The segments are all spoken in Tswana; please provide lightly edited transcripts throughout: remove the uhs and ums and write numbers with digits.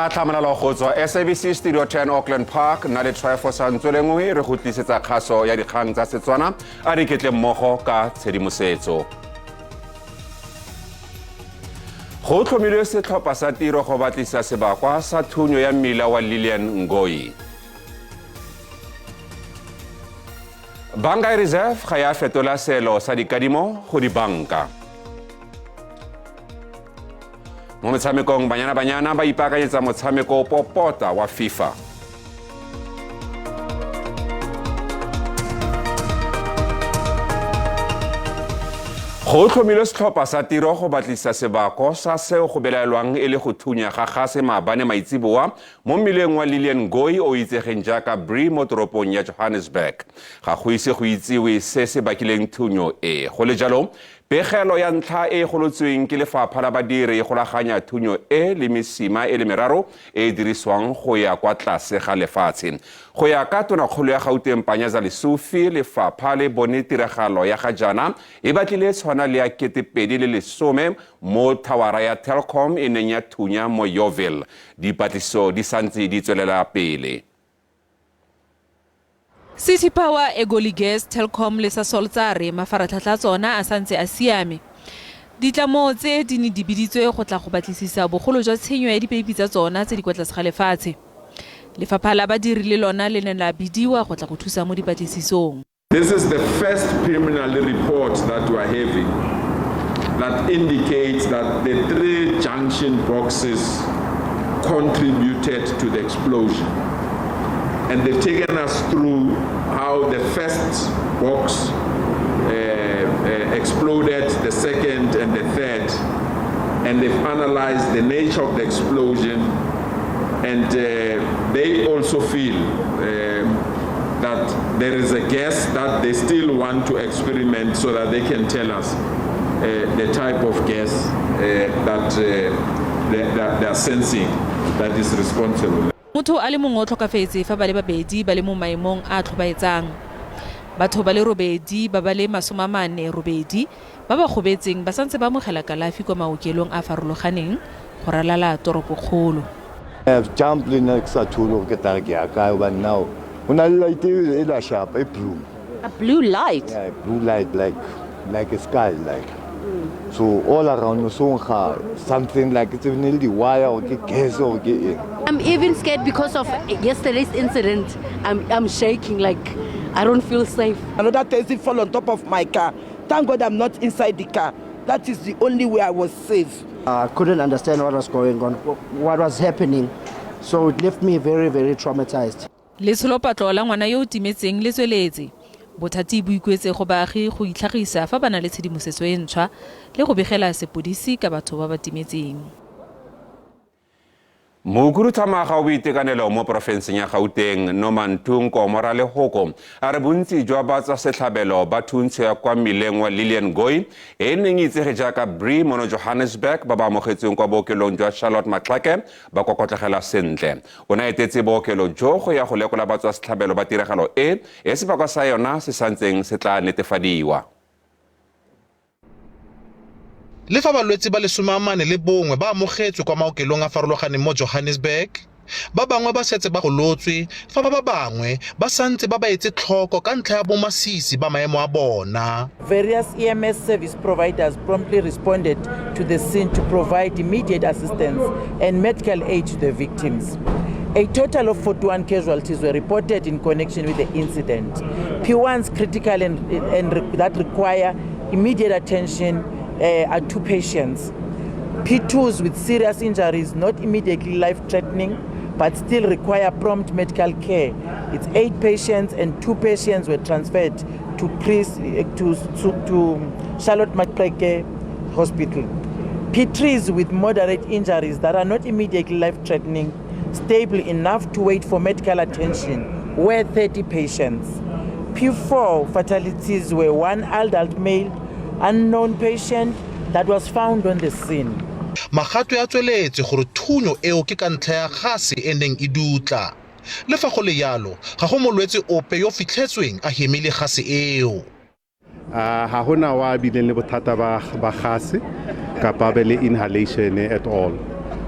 Ka tlhamalalo go tswa SABC Studio 10 Auckland Park, nna le Tryphosa Ntswelengwe re go tlisetsa kgaso ya dikgang tsa Setswana. A re iketle mmogo ka tshedimosetso. Go tlhomilwe setlhopha sa tiro go batlisa sebakwa sa thunyo ya mmila wa Lilian Ngoyi. Banka ya Reserve ga ya fetola seelo sa dikadimo go dibanka. Mo metshamekong, Banyana Banyana ba ipaakanyetsa motshameko popota wa FIFA. Go tlhomilwe setlhopha sa tiro go batlisa sebako sa seo go belaelwang e le go thunya ga gase maabane maitseboa mo mmileng wa Lilian Ngoyi o itsegeng jaaka Bree mo toropong ya Johannesburg. Ga go ise go itsiwe se se bakileng thunyo e. Go le jalo, pegelo ya ntlha e e golotsweng ke lefapha la badiri e golaganya thunyo e le mesima e le meraro e e dirisiwang go ya kwa tlase ga lefatshe. Go ya ka tonakgolo ya Gauteng Panyaza Lesufi, lefapha le bone tiragalo ya ga jaana e batlile e tshwana le ya 2010 mo thawara ya Telkom e neng ya thunya mo Yeoville. Dipatlisiso di santse di tswelela pele. City Power, Egoli Gas, Telkom le Sasol tsa re mafaratlhatlha a tsona a santse a siame. Ditlamo tse di ne di biditswe go tla go batlisisa bogolo jwa tshenyo ya dipeipi tsa tsona tse di kwa tlase ga lefatshe. Lefapha la badiri le lona le ne la bidiwa go tla go thusa mo dipatlisisong. This is the first preliminary report that we are having that indicates that the three junction boxes contributed to the explosion. And they've taken us through how the first box exploded, the second and the third. And they've analyzed the nature of the explosion. And they also feel that there is a gas that they still want to experiment so that they can tell us the type of gas that they are sensing that is responsible. Motho a le mongwe o tlhokafetse fa ba le babedi ba le mo maemong a a tlhobaetsang. Batho ba le robedi ba ba le 48 ba ba gobetseng ba santse ba amogela kalafi kwa maokelong a a farologaneng go ralala toropokgolo. I have jumped le nna ke sa thole gore ke tla re ke ya kae hobane now ho na le light e la sharp e blue. A blue light? Yeah, a blue light like a sky like. So all around so nkga something like it's ne le di-wire or ke gas or ke eng. I'm even scared because of yesterday's incident. I'm shaking like I don't feel safe. Another taxi fall on top of my car. Thank God I'm not inside the car. That is the only way I was safe. I couldn't understand what was going on, what was happening. So it left me very, very traumatized. Letsholopatlo la ngwana yo o timetseng le tsweletse. Bothati bo ikuetse go baagi go itlhagisa fa ba na le tshedimosetso e ntšhwa le go begela sepodisi ka batho ba ba timetseng. Mokhuduthamaga wa boitekanelo mo porofenseng ya Gauteng, Nomantu Nkomo Ralehoko, a re bontsi jwa batswasetlhabelo ba thuntsho ya kwa mmileng wa Lilian Ngoyi e e neng e itsege jaaka Bree mono Johannesburg ba ba amogetsweng kwa bookelong jwa Charlotte Maxeke ba kokotlegela sentle. O ne a etetse bookelo jo go ya go lekola batswasetlhabelo ba tiragalo e e sebakwa sa yona se santseng se tla netefadiwa. Le fa balwetse ba le 41 ba amogetswe kwa maokelong a farologaneng mo Johannesburg, ba bangwe ba setse ba golotswe fa ba bangwe ba santse ba ba etse tlhoko ka ntlha ya bomasisi ba maemo a bona. Various EMS service providers promptly responded to the scene to provide immediate assistance and medical aid to the victims. A total of 41 casualties were reported in connection with the incident. P1s critical and that require immediate attention are 2 patients. P2s with serious injuries, not immediately life-threatening, but still require prompt medical care. It's 8 patients, and 2 patients were transferred to Charlotte Maxeke Hospital. P3s with moderate injuries that are not immediately life-threatening, stable enough to wait for medical attention, were 30 patients. P4 fatalities were 1 adult male, unknown patient that was found on the scene. Magato a tsweletse gore thunyo eo ke ka ntlha ya gase e neng e dutla. Le fa go le jalo, ga go molwetse ope yo fitlhetsweng a hemile gase eo. Ga gona wa bileng le bothata ba gase kapa be le inhalation at all.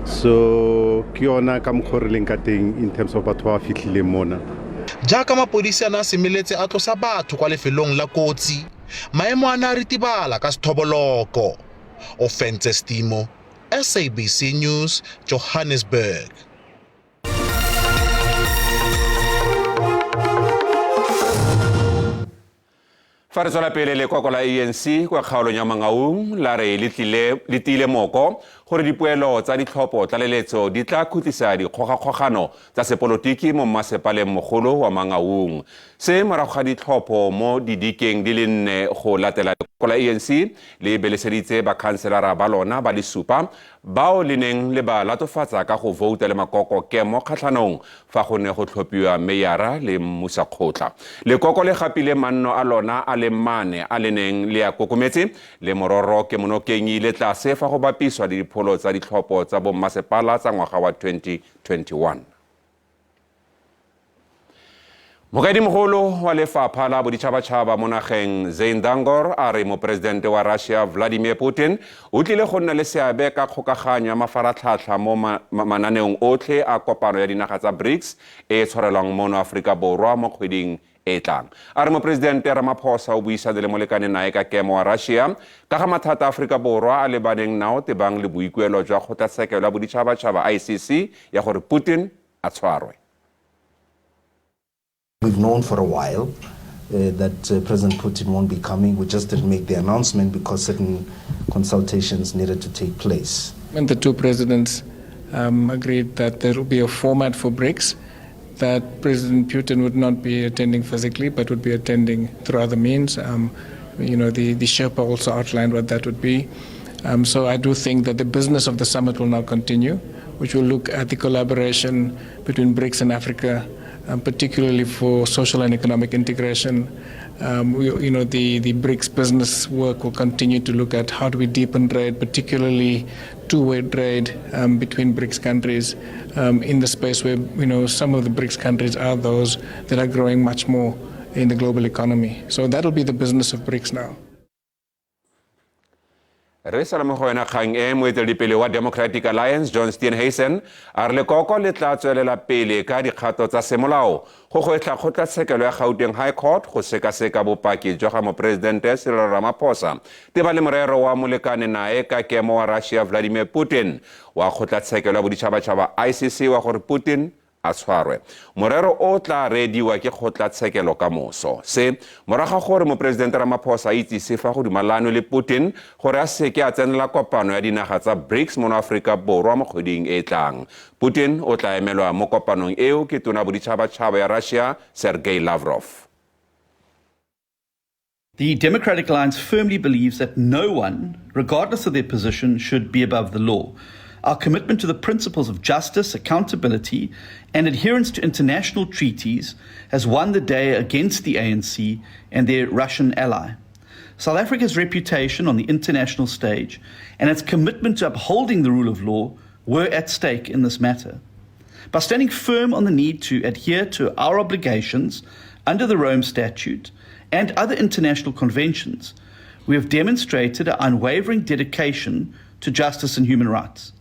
So ke yona ka mokgwa re leng ka teng in terms of batho ba ba fitlhileng mona. Jaaka mapodisi a ne a semeletse a tlosa batho kwa lefelong la kotsi, maemo a ne a ritibala ka sethoboloko. Ofentse Stimo, SABC News, Johannesburg. Fa re tswela pele, lekoko la ANC kwa kgaolong ya Mangaung la re le tiile moko gore dipoelo tsa ditlhopho tlaleletso di tla khutlisa dikgogakgogano tsa sepolotiki mo mmasepaleng mogolo wa Mangaung. Se morago ga ditlhopho mo didikeng di le nne go latela, lekoko la ANC le beleseditse bakhanselara ba lona ba le supa bao le neng le ba latofatsa ka go vouta le makoko kemo kgatlhanong fa go ne go tlhophiwa meyara le mmusakgotla. Lekoko le gapile manno a lona a le mane a le neng le a kokometse, le mororo kemonokeng e ile tlase fa go bapiswa le dipholo tsa ditlhopho tsa bommasepala tsa ngwaga wa 2021. Mokaedimogolo wa lefapha la boditšhabatšhaba mo nageng Zane Dangor a re moporesidente wa Russia Vladimir Putin o tlile go nna le seabe ka kgokaganyo ya mafaratlhatlha mo mananeong otlhe a kopano ya dinaga tsa BRICS e e tshwarelwang mono Aforika Borwa mo kgweding e tlang. A re moporesidente Ramaphosa o buisane le molekane nae ka kemo wa Russia ka ga mathata a Aforika Borwa a lebaneng nao tebang le boikuelo jwa kgotlatshekelo ya boditšhabatšhaba ICC ya gore Putin a tshwarwe. We've known for a while that President Putin won't be coming. We just didn't make the announcement because certain consultations needed to take place. And the two presidents agreed that there will be a format for BRICS, that President Putin would not be attending physically, but would be attending through other means. The Sherpa also outlined what that would be. So I do think that the business of the summit will now continue, which will look at the collaboration between BRICS and Africa, particularly for social and economic integration. The BRICS business work will continue to look at how do we deepen trade, particularly two-way trade between BRICS countries, in the space where, some of the BRICS countries are those that are growing much more in the global economy. So that'll be the business of BRICS now. Re sa le mo go yona kgang e, moeteledipele wa Democratic Alliance John Steenhuisen a re lekoko le tla tswelela pele ka dikgato tsa semolao go gwetlha kgotlatshekelo ya Gauteng High Court go sekaseka bopaki jwa ga moporesidente Cyril Ramaphosa teba le morero wa molekane nae ka kemo wa Russia Vladimir Putin wa kgotlatshekelo ya boditšhabatšhaba ICC wa gore Putin a tshwarwe. Morero o tla reediwa ke kgotlatshekelo ka moso. Se morago ga gore moporesidente Ramaphosa a itsise fa go dumalanwe le Putin gore a seke a tsenela kopano ya dinaga tsa BRICS mono Aforika Borwa mo kgweding e e tlang. Putin o tla emelwa mo kopanong eo ke tona boditšhabatšhaba ya Russia Sergei Lavrov. The Democratic Alliance firmly believes that no one, regardless of their position, should be above the law. Our commitment to the principles of justice, accountability, and adherence to international treaties has won the day against the ANC and their Russian ally. South Africa's reputation on the international stage and its commitment to upholding the rule of law were at stake in this matter. By standing firm on the need to adhere to our obligations under the Rome Statute and other international conventions, we have demonstrated our unwavering dedication to justice and human rights.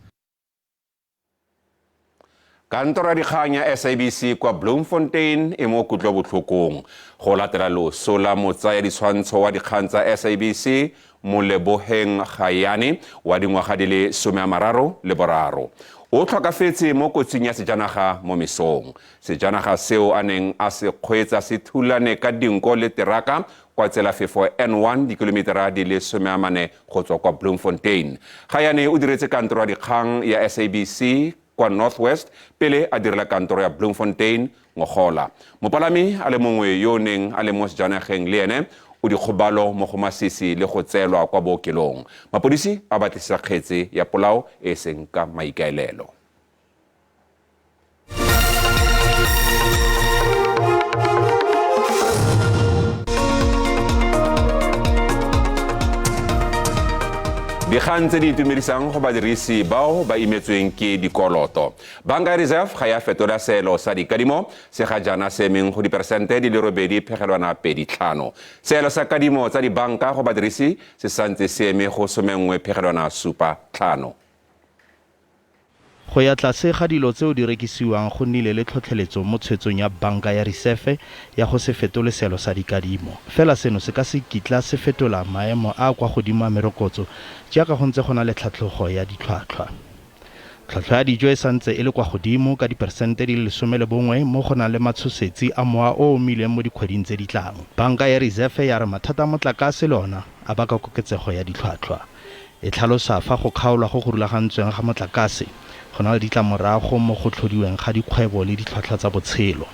Kantoro ya dikgang ya SABC kwa Bloemfontein e mo kutlobotlhokong go latela loso la motsaya ditshwantsho wa dikgang tsa SABC Moleboheng Gayane wa dingwaga di le 33. O tlhokafetse mo kotsing ya sejanaga mo mesong. Sejanaga seo a neng a se kgweetsa se thulane ka dinko le teraka kwa tselafefo N1 dikilometera di le 40 go tswa kwa Bloemfontein. Gayane o diretse kantoro ya dikgang ya SABC kwa Northwest pele a direla kantoro ya Bloemfontein ngogola. Mopalami a le mongwe yo o neng a le mo sejanageng le ene o dikgobalo mo go masisi le go tseelwa kwa bookelong. Mapodisi a batlisisa kgetse ya polao e seng ka maikaelelo. Dikgang tse di itumedisang go badirisi bao ba imetsweng ke dikoloto. Banka ya Reserve ga ya fetola seelo sa dikadimo se ga jaana se emeng go diperesente di le 8.25. Seelo sa kadimo tsa dibanka go badirisi se santse se eme go 11.75. Go ya tlase ga dilo tseo di rekisiwang go nnile le tlhotlheletso mo tshwetsong ya Banka ya Risefe ya go se fetole seelo sa dikadimo. Fela seno se ka se kitla se fetola maemo a a kwa godimo a merokotso jaaka go ntse go na le tlhatlhogo ya ditlhwatlhwa. Tlhwatlhwa ya dijo e santse e le kwa godimo ka diperesente di le 11 mo go nang le matshosetsi a mowa o o omileng mo dikgweding tse di tlang. Banka ya Risefe ya re mathata a motlakase le ona a baka koketsego ya ditlhwatlhwa. E tlhalosa fa go kgaolwa go go rulagantsweng ga motlakase go na le ditlamorago mo go tlhodiweng ga dikgwebo le ditlhwatlhwa tsa botshelo.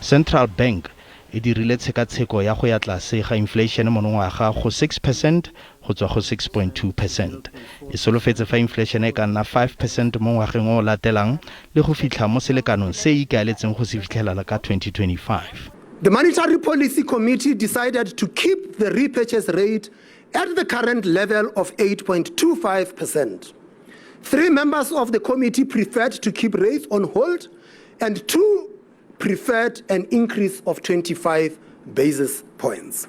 Central Bank e dirile tshekatsheko ya go ya tlase ga infleišene monongwaga go 6 percent go tswa go 6.2 percent. E solofetse fa infleišene e ka nna 5 percent mo ngwageng o o latelang le go fitlha mo selekanong se e ikaeletseng go se fitlhelela ka 2025. The Monetary Policy Committee decided to keep the repurchase rate at the current level of 8.25%. Three members of the committee preferred to keep rates on hold and two preferred an increase of 25 basis points.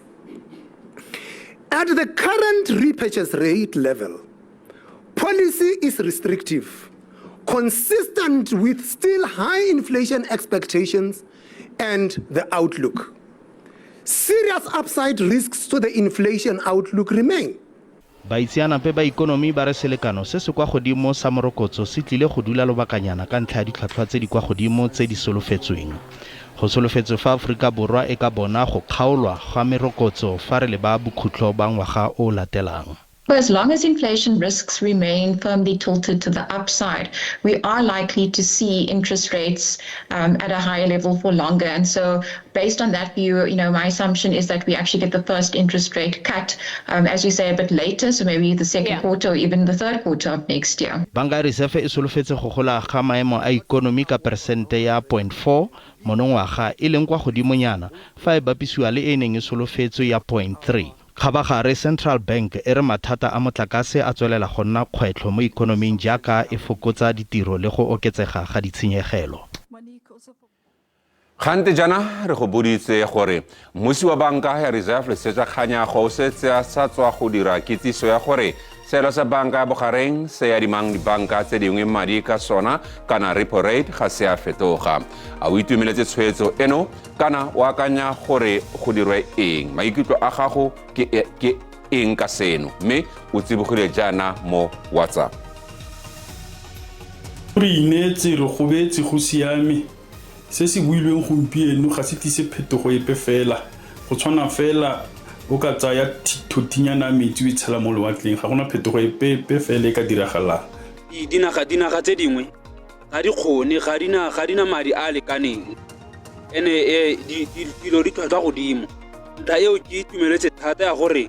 At the current repurchase rate level, policy is restrictive, consistent with still high inflation expectations and the outlook. Serious upside risks to the inflation outlook remain. Baitseanape ba ikonomi ba re selekano se se kwa godimo sa morokotso se tlile go dula lobakanyana ka ntlha ya ditlhwatlhwa tse di kwa godimo tse di solofetsweng. Go solofetswe fa Aforika Borwa e ka bona go kgaolwa ga merokotso fa re leba bokhutlo ba ngwaga o o latelang. For as long as inflation risks remain firmly tilted to the upside, we are likely to see interest rates um, at a higher level for longer. And so, based on that view, you know, my assumption is that we actually get the first interest rate cut, um, as you say, a bit later, so maybe the second yeah. quarter or even the third quarter of next year. Banka ya Reserve e solofetse go gola ga maemo a ikonomi ka peresente ya 0.4 monongwaga e leng kwa godimonyana fa e bapisiwa le e e neng e solofetswe ya 0.3. Kgabagare, Central Bank e re mathata a motlakase a tswelela go nna kgwetlho mo ikonoming jaaka e fokotsa ditiro le go oketsega ga ditshenyegelo. Gante jaana re go boditse gore mmusi wa banka ya Reserve Lesetsa Kganyago o setse a sa tswa go dira kitsiso ya gore seelo sa banka ya bogareng se adimang dibanka tse dingwe madi ka sona kana repo rate ga se a fetoga. A o itumeletse tshwetso eno kana o akanya gore go dirwe eng? Maikutlo a gago ke, ke eng ka seno? Mme o tsibogile jaana mo WhatsApp. Re ineetse, re gobetse, go siame. Se se builweng gompieno ga se tlise phetogo epe fela. Go tshwana fela o ka tsaya thothinyana ya metsi o e tshela mo lewatleng, ga gona phetogo epe epe fela e ka diragalang. Dinaga dinaga tse dingwe ga di kgone ga di na ga di na madi a a lekaneng ene eh, dilo di tlhwatlhwa godimo ntlha eo ke itumeletse thata ya gore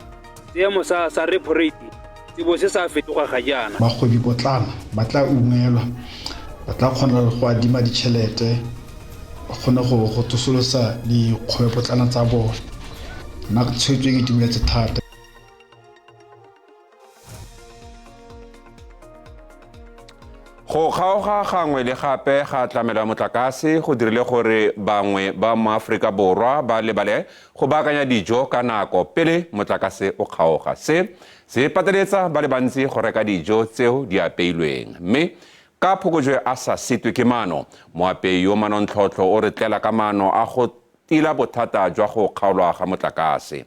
seemo sa sa repo rate se bo se sa fetoga ga jaana. Bagwebipotlana ba tla ungwelwa, ba tla kgona le go adima ditšhelete ba kgone go tsosolosa dikgwebopotlana tsa bone. Nna tshwetso e ke itumeletse thata. Go kgaoga gangwe le gape ga tlamelo ya motlakase go dirile gore bangwe ba mo Aforika Borwa ba lebale go baakanya dijo ka nako pele motlakase o kgaoga. Se se pateletsa ba le bantsi go reka dijo tseo di apeilweng. Mme ka phokojwe a sa sitwe ke maano, moapei yo manontlhotlho o re tlela ka maano a go tila bothata jwa go kgaolwa ga motlakase.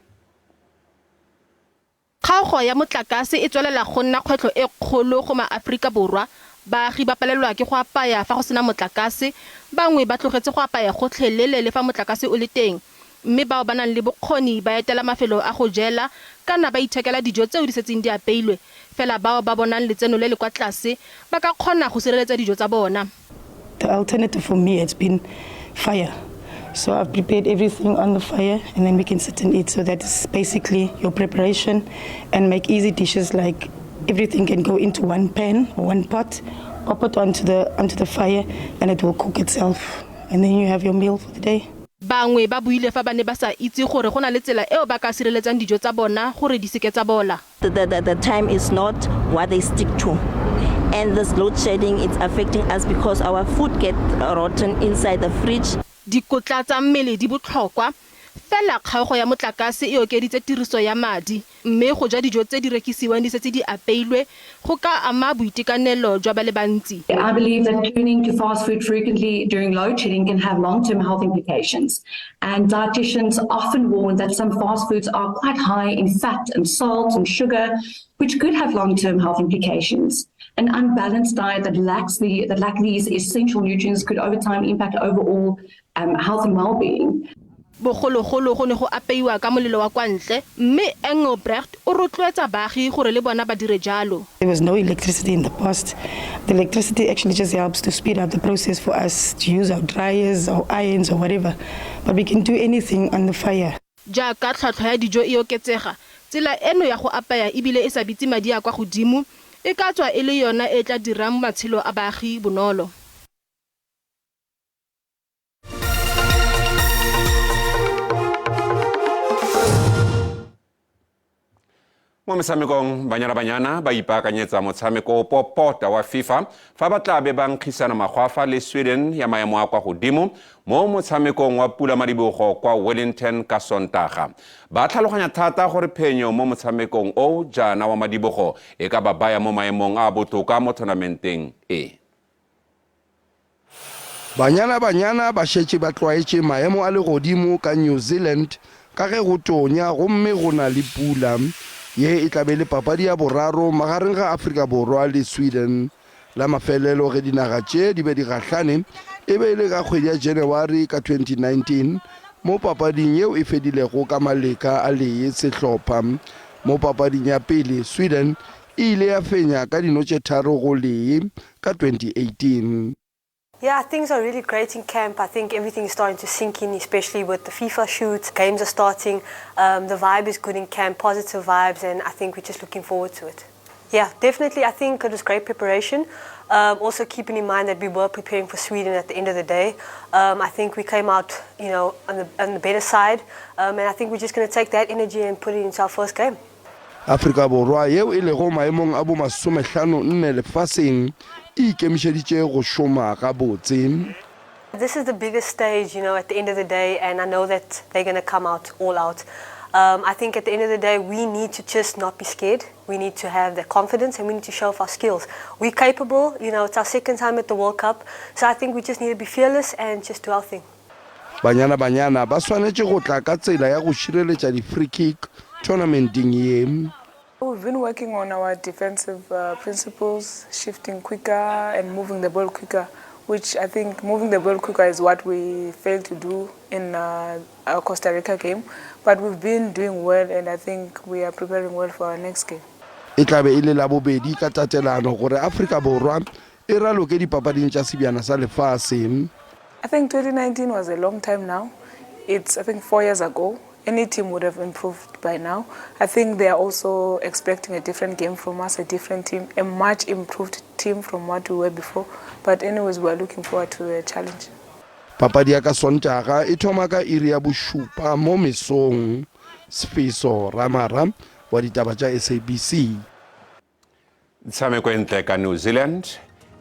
Kgaogo ya motlakase e tswelela go nna kgwetlho e kgolo go maAforika Borwa. Baagi ba palelwa ke go apaya fa go sena motlakase, bangwe ba tlogetse go apaya gotlhelele le fa motlakase o le teng, mme bao ba nang le bokgoni ba etela mafelo a go jela kana ba ithekela dijo tseo di setseng di apeilwe. Fela bao ba bonang letseno le le kwa tlase ba ka kgona go sireletsa dijo tsa bona. The alternative for me has been fire. So I've prepared everything on the fire and then we can sit and eat. So that is basically your preparation and make easy dishes like everything can go into one pan or one pot, pop it onto the onto the fire and it will cook itself. And then you have your meal for the day. Bangwe ba buile fa ba ne ba sa itse gore go na le tsela eo ba ka sireletsang dijo tsa bona gore di seke tsa bola. The, the, the time is not what they stick to. And this load shedding it's affecting us because our food get rotten inside the fridge. Dikotla tsa mmele di botlhokwa. Fela kgaogo ya motlakase e okeditse tiriso ya madi, mme go ja dijo tse di rekisiwang di setse di apeilwe go ka ama boitekanelo jwa ba le bantsi. I believe that turning to fast food frequently during load shedding can have long-term health implications. And dietitians often warn that some fast foods are quite high in fat and salt and sugar, which could have long-term health implications. An unbalanced diet that lacks the that lack these essential nutrients could over time impact overall um, health and well-being. Bogologolo go ne go apeiwa ka molelo wa kwa ntle, mme Engelbrecht o rotloetsa baagi gore le bona ba dire jalo. There was no electricity in the past. The electricity actually just helps to speed up the process for us to use our dryers or irons or whatever. But we can do anything on the fire. Jaaka tlhwatlhwa ya dijo e oketsega, tsela eno ya go apaya e bile e sa bitse madi a kwa godimo e ka tswa e le yona e tla dirang matshelo a baagi bonolo. Mo metshamekong, Banyana Banyana ba ipaakanyetsa motshameko o popota wa FIFA fa ba tla be ba nkgisana magwafa le Sweden ya maemo a kwa godimo mo motshamekong wa pula madibogo kwa Wellington ka Sontaga. Ba tlhaloganya thata gore phenyo mo motshamekong o jaana wa madibogo e ka ba baya mo maemong a a botoka mo tournamenteng e. Banyana Banyana ba šetše ba tlwaetše maemo a legodimo ka New Zealand ka ge go tonya gomme go na le pula. Ye e tla be e le papadi ya boraro magareng ga Afrika Borwa le Sweden. La mafelelo ge dinaga tše di be di gahlane e be e le ka kgwedi ya January ka 2019 mo papading yeo e fedilego ka maleka a lee sehlopha. Mo papading ya pele, Sweden e ile ya fenya ka dino tše 3-1 ka 2018. Yeah, things are really great in camp. I think everything is starting to sink in, especially with the FIFA shoots. Games are starting. Um, the vibe is good in camp, positive vibes, and I think we're just looking forward to it. Yeah, definitely. I think it was great preparation. Um, also keeping in mind that we were preparing for Sweden at the end of the day. Um, I think we came out, you know, on the, on the better side. Um, and I think we're just going to take that energy and put it into our first game. Afrika Borwa yeo e lego maemong a bomasomehlano-nne lefaseng e ikemišeditše go šoma gabotse. This is the biggest stage, you know, at the end of the day, and I know that they're going to come out all out. Um, I think at the end of the day, we need to just not be scared. We need to have the confidence and we need to show off our skills. We're capable, you know, it's our second time at the World Cup. So I think we just need to be fearless and just do our thing. Banyana Banyana ba swanetše go tla ka tsela ya go šireletša di-free kick tournamenteng ye. We've been working on our defensive uh, principles, shifting quicker and moving the ball quicker, which I think moving the ball quicker is what we failed to do in uh, our Costa Rica game. But we've been doing well and I think we are preparing well for our next game. E tla be e le la bobedi ka tatelano gore Afrika Borwa e raloke dipapading tša Sebjana sa Lefase. I think 2019 was a long time now. It's, I think, four years ago. Any team would have improved by now. I think they are also expecting a different game from us, a different team, a much improved team from what we were before. But anyways, we are looking forward to the challenge. Papadi ya ka Sontaga e thoma ka iri ya bošupa mo mesong. Sfiso Ramara wa ditaba tša SABC. Tshameko e ntle ka New Zealand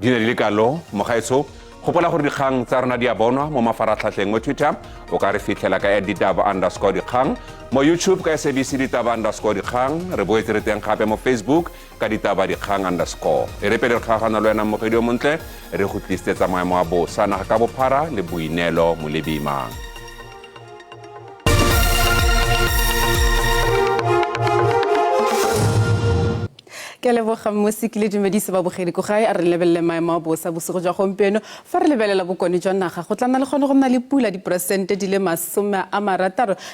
di ne di le kalo. Mogaetsho, gopola gore dikgang tsa rona di a bonwa mo mafaratlhatlheng. Mo Twitter o ka re fitlhela ka at ditaba underscore dikgang, mo YouTube ka SABC ditaba underscore dikgang. Re boetse re teng gape mo Facebook ka ditaba dikgang underscore. E re pele re kgaogana le wena mmogedi o montle, re go tlisetsa maemo a bosa naga ka bophara le Boineelo Molebimang. Ke a leboga mmusi ke le dumedise babogedi ko gae. A re lebelele maemo a bosa bosigo jwa gompieno. Fa re lebelela bokone jwa naga, go tla nna le kgone go nna le pula diperesente di le 60.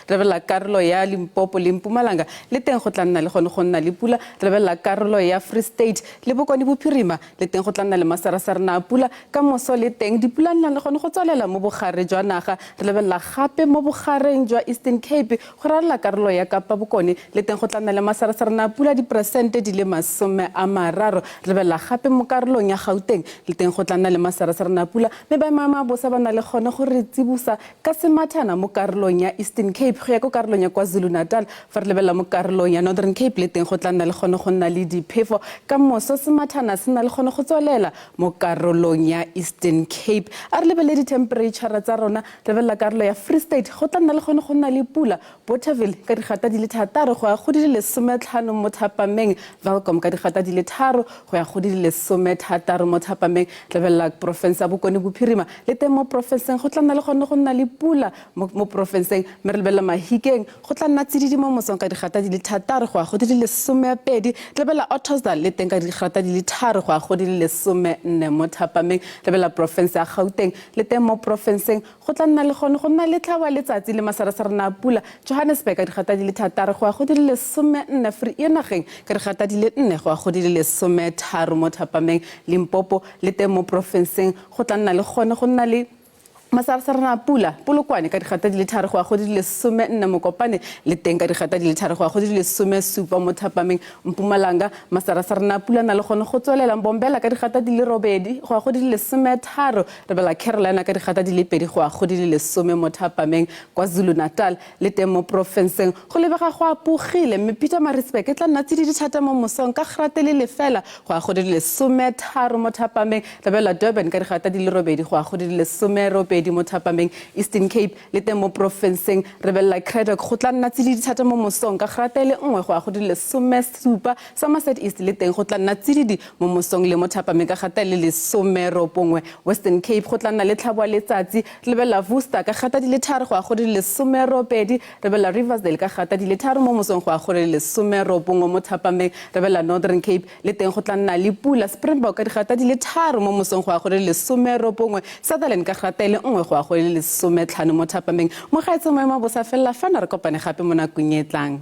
Re lebelela karolo ya Limpopo le Mpumalanga, le teng go tla nna le gone go nna le pula. Re lebelela karolo ya Free State le Bokone Bophirima, le teng go tla nna le masarasarana a pula. Ka moso le teng dipula nna le gone go tswelela mo bogare jwa naga. Re lebelela gape mo bogareng jwa Eastern Cape go ralala karolo ya Kapa Bokone, le teng go tla nna le masarasarana a pula diperesente di le 30. Re lebelela gape mo karolong ya Gauteng le teng go tla nna le masarasarana a pula mme ba maemo a bosa ba na le gone go re tsibosa ka semathana mo karolong ya Eastern Cape go ya ko karolong ya KwaZulu-Natal. Fa re lebelela mo karolong ya Northern Cape le teng go tla nna le gone go nna le diphefo ka moso semathana se na le gone go tswelela mo karolong ya Eastern Cape. A re lebelele dithempereitšhara tsa rona, lebelela karolo ya Free State go tla nna le gone go nna le pula, Bothaville ka digata di le 6 go ya go di le 15 mo thapameng, Welkom ka digata di le 3 go ya go di le 16 mo thapameng. Lebelela porofense ya Bokone Bophirima le teng mo porofenseng go tla nna le gone go nna le pula mo porofenseng, mme re lebelela Mahikeng go tla nna tsididi mo mosong ka digata di le 6 go ya go di le 12. Lebelela Ottosdal le teng ka digrata di le 3 go ya go di le 14 mo thapameng. Lebelela porofense ya Gauteng le teng mo porofenseng go tla nna le gone go nna le tlhaba letsatsi le masarasarana a pula. Johannesburg ka digata di le 6 go ya go di le 14, Vereeniging ka digata di le 4 go ya go di le 13 mo thapameng. Limpopo le teng mo porofenseng go tla nna le gone go nna le masarasarana a pula. Polokwane ka digata di le 3 go ya go di le 14, Mokopane le teng ka digata di le 3 go ya go di le 17 mo thapameng. Mpumalanga masarasarana a pula na le gone go tswelela. Mbombela ka digata di le 8 go ya go di le 13, Rebela Carolina ka digata di le 2 go ya go di le 10 mo thapameng. KwaZulu-Natal le teng mo porofenseng go lebega go apogile, mme Pietermaritzburg e tla nna tsididi thata mo mosong ka grate le 0 go ya go di le 13 mo thapameng. Rebela Durban ka digata di le 8 go ya go di le 18 mo thapameng. Eastern Cape le teng mo porofenseng, rebelela Cradock go tla nna tsididi thata mo mosong ka grata e le 1 go ya go di le 17. Somerset East le teng go tla nna tsididi mo mosong le mo thapameng ka grata e le 19. Western Cape go tla nna le tlhabo ya letsatsi, re lebelela Worcester ka grata di le 3 go ya go di le 18. Rebelela Riversdale ka grata di le 3 mo mosong go ya go di le 19 mo thapameng. Rebelela Northern Cape le teng go tla nna le pula, Springbok ka digata di le 3 mo mosong go ya go le 19, Sutherland ka grata e le 1 go ya go le 15 mo thapameng. Mogaetsho maemo a bosa felela fano, re kopane gape mo nakong e e tlang.